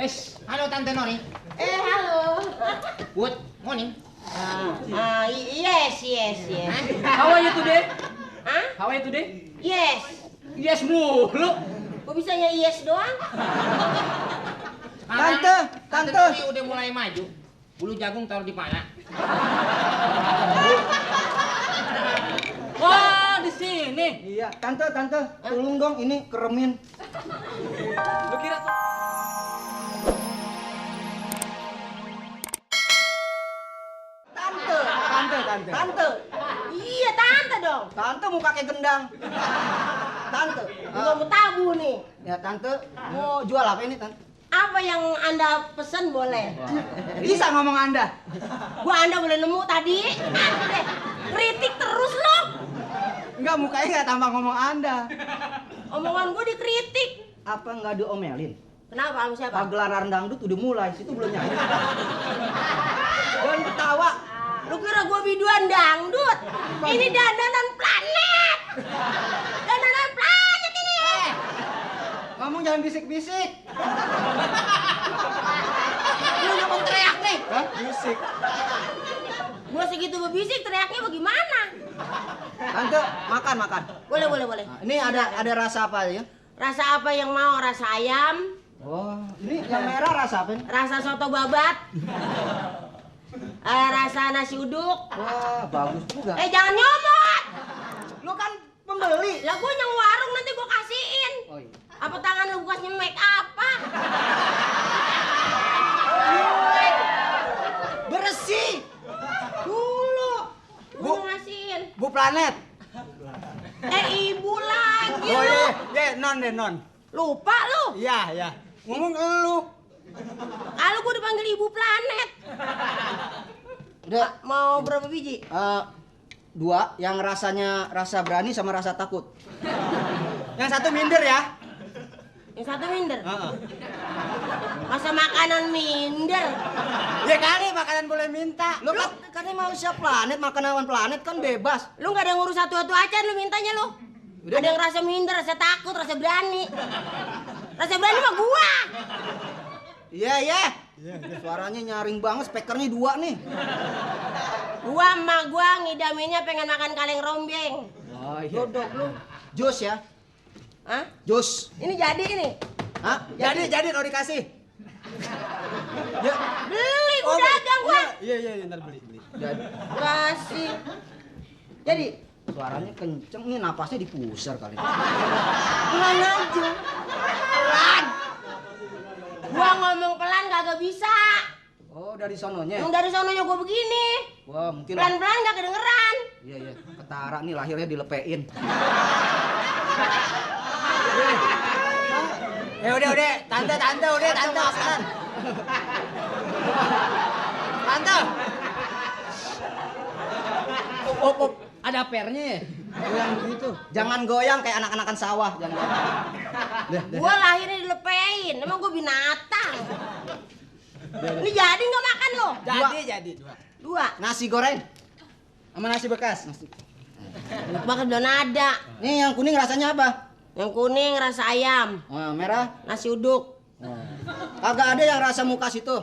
Halo Tante Nori. Halo. Good morning. Yes. How are you today? Hah? How are you today? Yes. Yes mulu. Kok bisanya yes doang? Tante Nori udah mulai maju. Bulu jagung taruh di pala. Wah, di sini. Iya, tante, tolong dong ini keremin. Lu kira Tante. Iya, tante dong. Tante mau pakai gendang. Tante. Gua mau tabu nih. Ya tante mau jual apa ini tante? Apa yang Anda pesen boleh? Bisa ngomong Anda? Anda boleh nemu tadi. Deh, kritik terus lo. Enggak, mukanya nggak tambah ngomong Anda. Omongan gua dikritik. Apa nggak diomelin? Kenapa? Sama siapa? Pagelaran dangdut udah mulai, situ belum nyanyi. Jangan ketawa. Lu kira gua biduan dangdut? Ini dandanan planet. Dandanan planet ini. Ngomong jangan bisik-bisik. Lu ngomong teriak nih. Hah? Bisik. Gua segitu berbisik teriaknya bagaimana? Tante, makan. Boleh. Nah, ini ada rasa apa ya? Rasa apa yang mau? Rasa ayam, Oh, ini yang merah rasa apa? rasa soto babat, rasa nasi uduk. Wah, bagus juga. Jangan nyomot. Lu kan pembeli. Lah gua nyang warung nanti gua kasihin. Oh iya. Apa tangan lu bekasnya make apa? Bersih. Dulu. Bu. Gua ngasihin. Bu Planet. Ibu lagi Oh lu. iya, non. Lupa lu. Iya. Ngomong elu. Kalau gua dipanggil Ibu Planet. Udah, Mau berapa biji? 2 yang rasanya rasa berani sama rasa takut. Yang satu minder ya. Yang satu minder. Masa makanan minder? Ya kali makanan boleh minta. Lu kan manusia planet, makanan planet kan bebas. Lu nggak ada ngurus satu-satu aja lu mintanya lu. Udah. Ada yang rasa minder, rasa takut, rasa berani. Rasa berani mah gua. Iya. Suaranya nyaring banget, speakernya 2 nih. Gua emak gua ngidaminnya pengen makan kaleng rombeng. Oh iya. Dodok lu. Jus ya. Hah? Jus. Ini jadi ini. Hah? Jadi kalau dikasih. Ya. Beli gua dagang gua. Iya, ntar beli. Jadi. Kasih. Jadi Suaranya kenceng nih, napasnya dipusar kali. pelan aja. Pelan. Gua ngomong pelan kagak bisa. Oh, dari sononya. Yang dari sononya gua begini. Wah, mungkin Pelan-pelan gak kedengeran. Iya. Ketara nih lahirnya dilepein. Udah. Tante, makan. Tante. Oh, ada pernya ya? Goyang gitu. Jangan goyang kayak anak-anakan sawah, jangan goyang. Gua lahirnya dilepein, emang gua binatang. Ini jadi nggak makan lo? Jadi. 2. Nasi goreng sama nasi bekas. Makan belum ada. Nih yang kuning rasanya apa? Yang kuning rasa ayam, Merah. nasi uduk. Kagak ada yang rasa muka situ.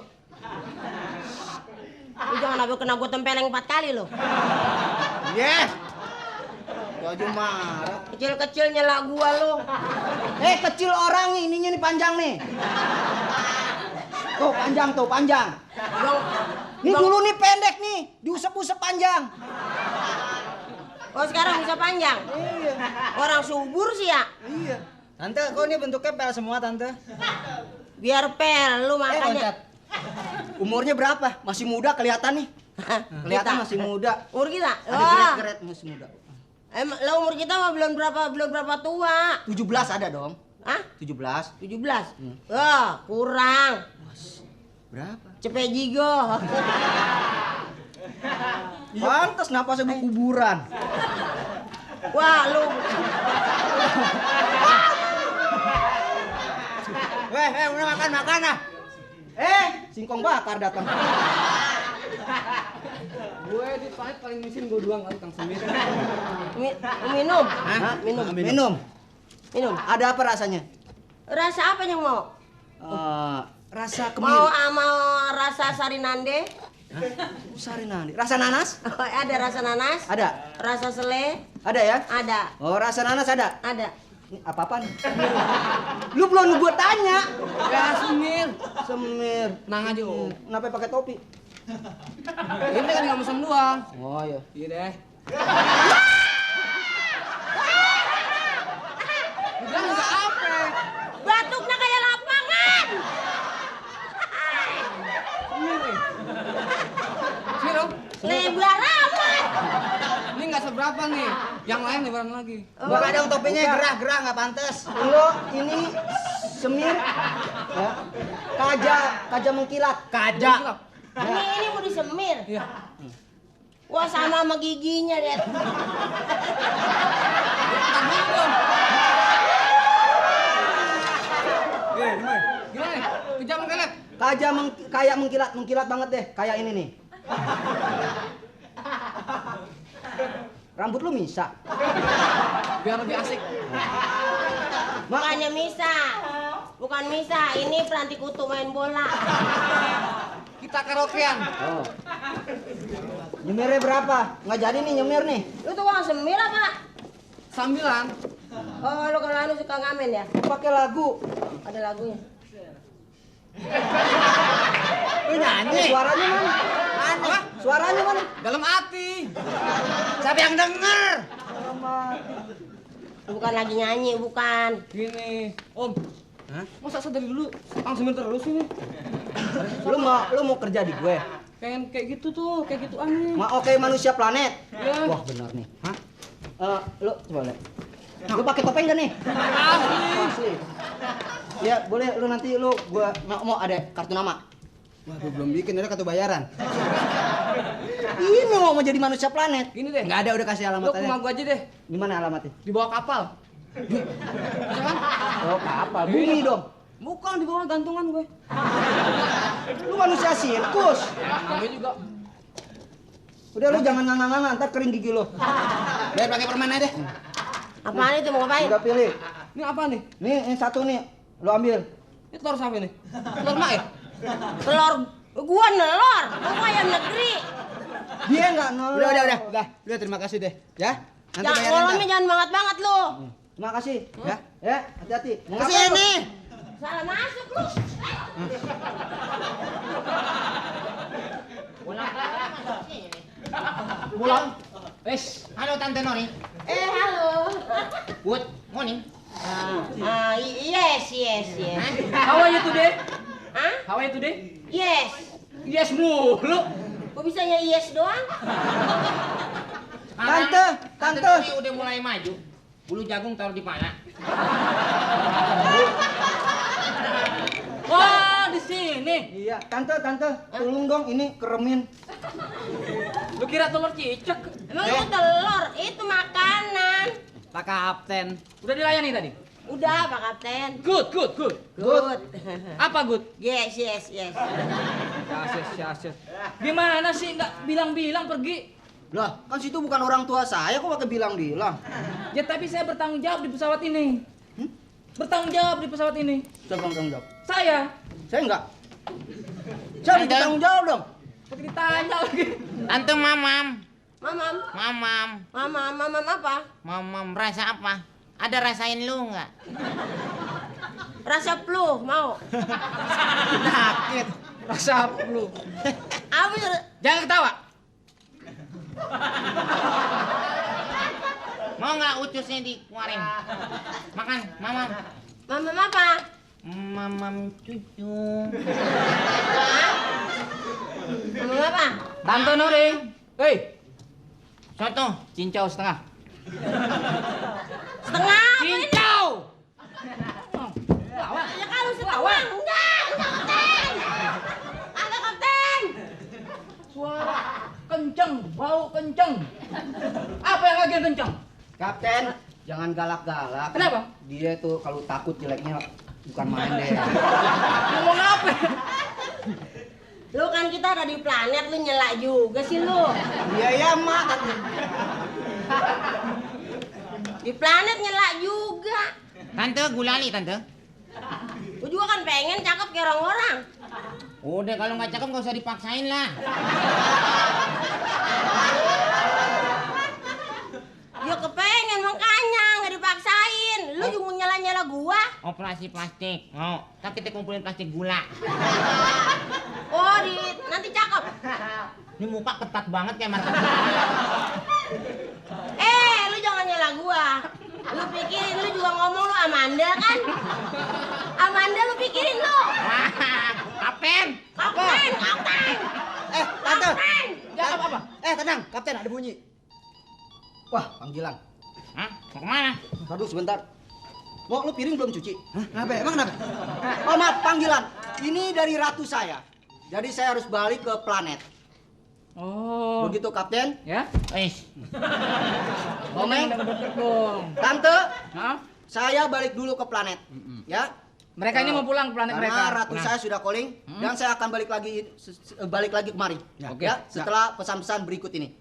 Lu jangan sampai kena gua tempeleng 4 kali lo. Yes. Baju marah. Kecil-kecil nyela gua lo. Kecil orang ininya nih panjang nih. Tuh panjang. Ini dulu nih pendek nih, diusap-usap panjang. Oh sekarang bisa panjang. Iya. Orang subur sih ya. Iya. Tante, kok ini bentuknya pel semua tante? Biar pel lu makanya. Loncat. Umurnya berapa? Masih muda kelihatan nih. Kelihatan Kita. masih muda. Umur kita. Ada geret-geret masih muda. Lo umur kita mah belum berapa tua. 17 ada dong. Hah? 17. 17. Kurang. Berapa? Cepet jigo. Pantes napasnya berkuburan. Wah lu. Udah makan ah. Singkong bakar datang. gue di planet paling miskin gue doang kali Kang Semir. Minum. Hah? Minum. Ada apa rasanya? Rasa apa yang mau? Rasa Mau kemiri. mau rasa sarinande? Sari nani. Rasa nanas? Ada rasa nanas? Ada. Rasa sele? Ada ya? Ada. Oh, rasa nanas ada. Ada. Ini apa-apaan? Lu belum gua tanya. Ya semir. Semir. Tenang aja om. Kenapa pakai topi? Ini kan nggak mesen doang. Oh iya. Iya deh. Udah nggak apa. Batuknya kayak lapangan. Semir nih. Semir om. Lebar amat. Ini nggak seberapa nih. Yang lain lebaran lagi. Gua kadang topinya gerah-gerah nggak pantas. Lo ini semir ya. Kaja mengkilat. Kaja. Ini mau disemir. Iya. Wah sama giginya deh. Tangan dong. Gimana? Gimana? Kejam kelet. Kayak mengkilat banget deh, kayak ini nih. Rambut lu misa. Biar lebih asik. Bukannya misa. Bukan misa, ini peranti kutu main bola. Kita karaokean. Oh. Nyemirnya berapa? Nggak jadi nih nyemir nih. Lu tuh uang semir apa? Sambilan. Oh, lu kalau anu suka ngamen ya? Pakai lagu. Ada lagunya. Lu nyanyi. Suaranya mana? Apa? Suaranya mana? Dalam hati. Siapa yang denger? Bukan lagi nyanyi, bukan. Gini, Om. Hah? Masa saya dari dulu langsung terus ini? Lu mau kerja di gue? Pengen kayak gitu tuh, kayak gitu aneh. Oke manusia planet. Ya. Wah benar nih. Hah? Lu coba lihat. Lu pakai topeng gak nih? Asli. Asli. Ya boleh lu nanti gua mau ada kartu nama. Wah gua belum bikin ada kartu bayaran. Ini mau jadi manusia planet. Gini deh. Nggak ada udah kasih Lu alamat ke rumah aja. gua aja deh. Di mana alamatnya? Di bawah kapal. Bisa kan? Oh kapal, bumi dong. Bukan di bawah gantungan gue. Lu manusia sirkus. Namanya juga. Udah lu jangan ngangang-ngangang, ntar kering gigi lu. Biar pakai permen aja deh. Apaan itu mau ngapain? Udah pilih. Ini apa nih? Nih, ini satu nih. Lu ambil. Ini telur siapa nih? Telur mak ya? Telur gua nelor, gua ayam negeri. Dia enggak nolong. Udah terima kasih deh. Ya. Nanti Jangan bayarin ngolongnya ntar. jangan banget lu. Terima kasih. Ya. Ya, hati-hati. Mau Kesini. ngapain lu? Salah masuk lu. Pulang. Wes. Halo Tante Nori. Halo. Good morning. Yes. How are you today? Hah? How are you today? Yes. Yes mulu. Kok bisanya yes doang? Sekarang, Tante. Nori udah mulai maju. Bulu jagung taruh di mana? Wah, di sini. Iya, tante, tolong dong ini keremin. Lu kira telur cicak? Emang itu telur, itu makanan. Pak Kapten. Udah dilayani tadi? Udah, Pak Kapten. Good. Good. Apa good? Yes. Syas. Gimana sih nggak bilang-bilang pergi? Lah, kan situ bukan orang tua saya kok pakai bilang-bilang. Ya tapi saya bertanggung jawab di pesawat ini. Bertanggung jawab di pesawat ini. Siapa yang tanggung jawab? Saya. Saya enggak. Saya Tante. bertanggung jawab dong. Pakai ditanya lagi. Tante mamam. Mamam apa? Mamam rasa apa? Ada rasain lu nggak? Rasa flu, mau? Sakit. Rasa flu. Apa itu? Jangan ketawa. Mau nggak ucusnya dikeluarin? Makan, mamam. Mamam apa? Mamam cucu. Mamam apa? Tante Nori. Hei, Soto. cincau setengah. Setengah apa ini? Cincau. Ya kalau setengah, enggak, Kapten. Agak Kapten. Suara kenceng, bau kenceng. Apa yang lagi kenceng? Kapten, jangan galak-galak. Kenapa? Dia tuh kalau takut jeleknya bukan main deh. Ngomong apa? Lu kan kita ada di planet, lu nyela juga sih lu. Iya, Mak. Di planet nyela juga. Tante gulali tante. Gua juga kan pengen cakep kayak orang-orang. Udah kalau nggak cakep nggak usah dipaksain lah. Ya kepengen makanya nggak dipaksain. Lu juga nyala-nyala gua. Operasi plastik. Mau? Ntar kita kumpulin plastik gula. Oh, nanti cakep. Ini muka ketat banget kayak martabak. Lu jangan nyala gua. Lu pikirin lu juga ngomong lu Amanda kan? Amanda lu pikirin lu. Kapten. Kapten. Tante. Ya apa? Tenang, kapten ada bunyi. Wah, panggilan. Hah? Mau kemana? Aduh, sebentar. Mau lu piring belum cuci? Hah? Kenapa? Emang kenapa? Oh, maaf, panggilan. Ini dari ratu saya. Jadi saya harus balik ke planet. Oh. Begitu, kapten? Ya? Komeng, Udah deket dong. tante, Hah? saya balik dulu ke planet. Ya. Mereka ini mau pulang ke planet Karena mereka. ratu saya sudah calling dan saya akan balik lagi kemari. Oke. Ya, setelah pesan-pesan berikut ini.